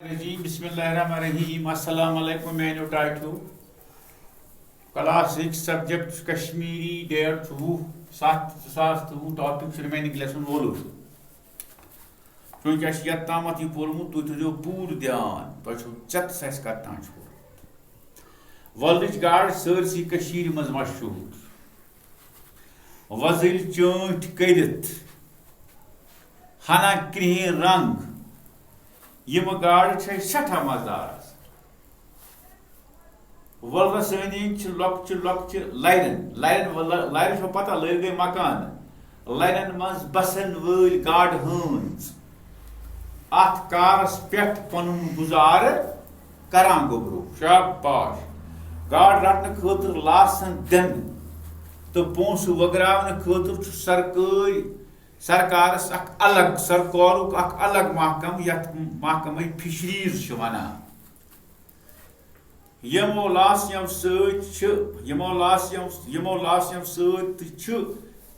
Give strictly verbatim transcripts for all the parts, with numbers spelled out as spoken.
الرجیم۔ بسم اللہ الرحمن الرحیم۔ السلام علیکم میانیو ٹاٹھیو۔ کلاس سکس، سبجیکٹ چھُ کشمیری، ڈیٹ چھُ وُہ ستھ زٕ ساس تہٕ وُہ، ٹاپک چھُ ریمیننگ لیسن وولُر۔ چوٗنٛکہِ اَسہِ چھُ یَتھ تامَتھ یہِ پوٚرمُت، تُہۍ تھٲیزیو پوٗرٕ دیان، تۄہہِ چھُو ژٮ۪تَس اَسہِ کَتھ تام چھُ پوٚرمُت۔ وۄلرٕچ گاڈ سٲرسٕے کٔشیٖرِ منٛز مشہوٗر۔ وۄزٕلۍ چٲنٛٹھۍ کٔرِتھ، ہنا کرٛہِنۍ رنٛگ، یِمہٕ گاڈٕ چھِ اَسہِ سٮ۪ٹھاہ مَزٕدار آسان۔ وۄلرَس أنٛدۍ أنٛدۍ چھِ لۄکچہِ لۄکچہِ لَرٮ۪ن، لَرٮ۪ن وۄل-، لَرِ چھو پَتہ، لٔرۍ گٔے مکانہٕ۔ لَرٮ۪ن منٛز بَسَن وٲلۍ گاڈٕ ہٲنٛز۔ اَتھ کارَس پٮ۪ٹھ پَنُن گُزارٕ کران گوٚبرو۔ شاباش۔ گاڈ رٹنہٕ خٲطرٕ لاسن دِنہٕ تہٕ پونٛسہٕ وگراونہٕ خٲطرٕ چھُ سرکٲرۍ، سرکارس اکھ الگ، سرکارُک اکھ الگ محکمہٕ، یتھ محکمے فشریز چھِ ونان۔ یِمو لاسیو سۭتۍ چھِ، یِمو لاسیو، یِمو لاسیو سۭتۍ تہِ چھِ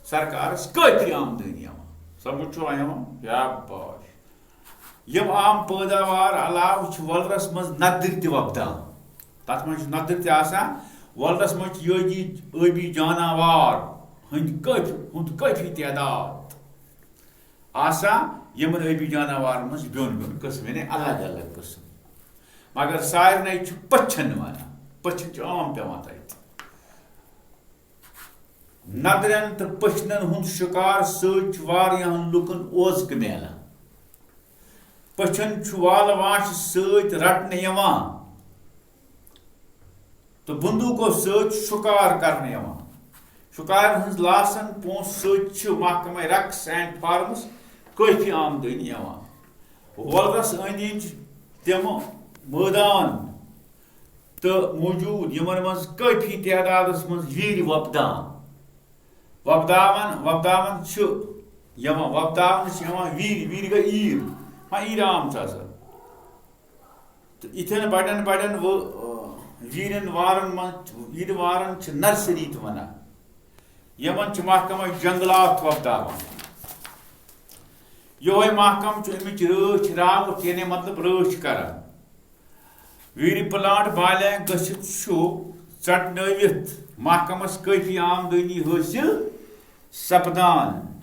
سرکارس کٲفی آمدنی یِوان۔ سمجھ چھُوا یِوان؟ شاباش۔ یِم عام پٲداوار علاوٕ چھِ وۄلرَس منٛز نَدٕرۍ تہِ وۄپدان۔ تَتھ منٛز چھِ نَدٕرۍ تہِ آسان۔ وۄلرَس منٛز چھِ یٲگی ٲبی جاناوار ہٕنٛدۍ کٲفی، ہُنٛد کٲفی تعداد آسان۔ یِمَن ٲبی جاناوارَن منٛز چھِ بیوٚن بیوٚن قٕسم، یعنی الگ الگ قٕسم۔ مگر سارنٕے چھِ پٔچھَن وَنان۔ پٔچھَن چھِ عام پٮ۪وان تَتہِ۔ نَدرٮ۪ن تہٕ پٔچھنٮ۪ن ہُنٛد شِکار سۭتۍ چھُ واریاہَن لُکَن اوزکہٕ میلان۔ پٔچھَن چھُ والہٕ واچھِ سۭتۍ رٹنہٕ یِوان تہٕ بندوٗقو سۭتۍ شِکار کرنہٕ یِوان۔ شِکارٮ۪ن ہٕنٛز لاسن پونٛسہٕ سۭتۍ چھِ محکمہٕ رقص اینڈ فارمز کٲفی آمدنی یِوان۔ وۄلرَس أنٛدۍ أنٛدۍ چھِ تِم مٲدان تہٕ موجود، یِمن منٛز کٲفی تعدادس منٛز ویٖرۍ وۄپدان۔ وۄپداوان، وۄپداوان چھِ یِوان، وۄپداونہٕ چھِ یِوان ویٖرۍ، ویٖرۍ گٔے عیٖد، وۄنۍ عیٖد عام چھِ آسان۔ تہٕ یِتھٮ۪ن بَڑٮ۪ن بَڑٮ۪ن وٲ-، ویٖرٮ۪ن وارَن منٛز، ویٖرۍ وارَن چھِ نرسری تہِ وَنان۔ یِمَن چھِ محکمہ جنگلات وۄپداوان۔ یِہوٚے محکمہٕ چھُ اَمِچ رٲچھ راوُتھ، یعنی مطلب رٲچھ کران۔ ویٖرِ پلانٹ بالینگ گٔژھِتھ چھُ ژٹنٲوِتھ محکمس کٲفی آمدنی حٲصِل سپدان۔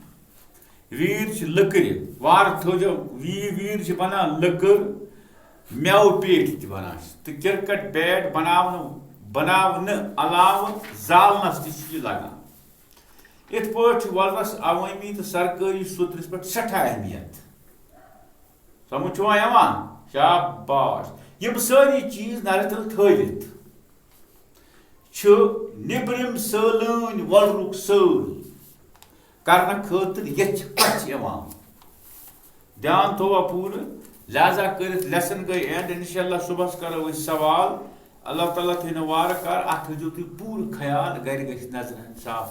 ویٖر چھِ لٔکرِ، وارٕ تھٲوزیو، وی-، ویٖر چھِ بنان لٔکٕر، مٮ۪وٕ پیٹہِ تہِ بنان چھِ، تہٕ کرکٹ بیٹ بناونہٕ، بناونہٕ علاوٕ زالنس تہِ چھُ یہِ لگان۔ یِتھ پٲٹھۍ چھُ وۄلرس عوٲمی تہٕ سرکٲری سوٚترِس پٮ۪ٹھ سٮ۪ٹھاہ اہمیت۔ سمجھ چھُوا یِوان؟ شاباش۔ یِم سٲری چیٖز نظرِ تل تھٲوِتھ چھِ نیٚبرِم سٲلٲنۍ وۄلرُک سٲل کرنہٕ خٲطرٕ ییٚتہِ پژھِ یِوان۔ دھیان تھووا پوٗرٕ؟ لہذا کٔرِتھ lesson گٔے end۔ انشاءاللہ صُبحس کرو أسۍ سوال۔ اللہ تعالیٰ تھٲینو وارٕ کار۔ اتھ تھٲیزیو تُہۍ پوٗرٕ خیال، گرِ گژھِ نظرِ ہن صاف۔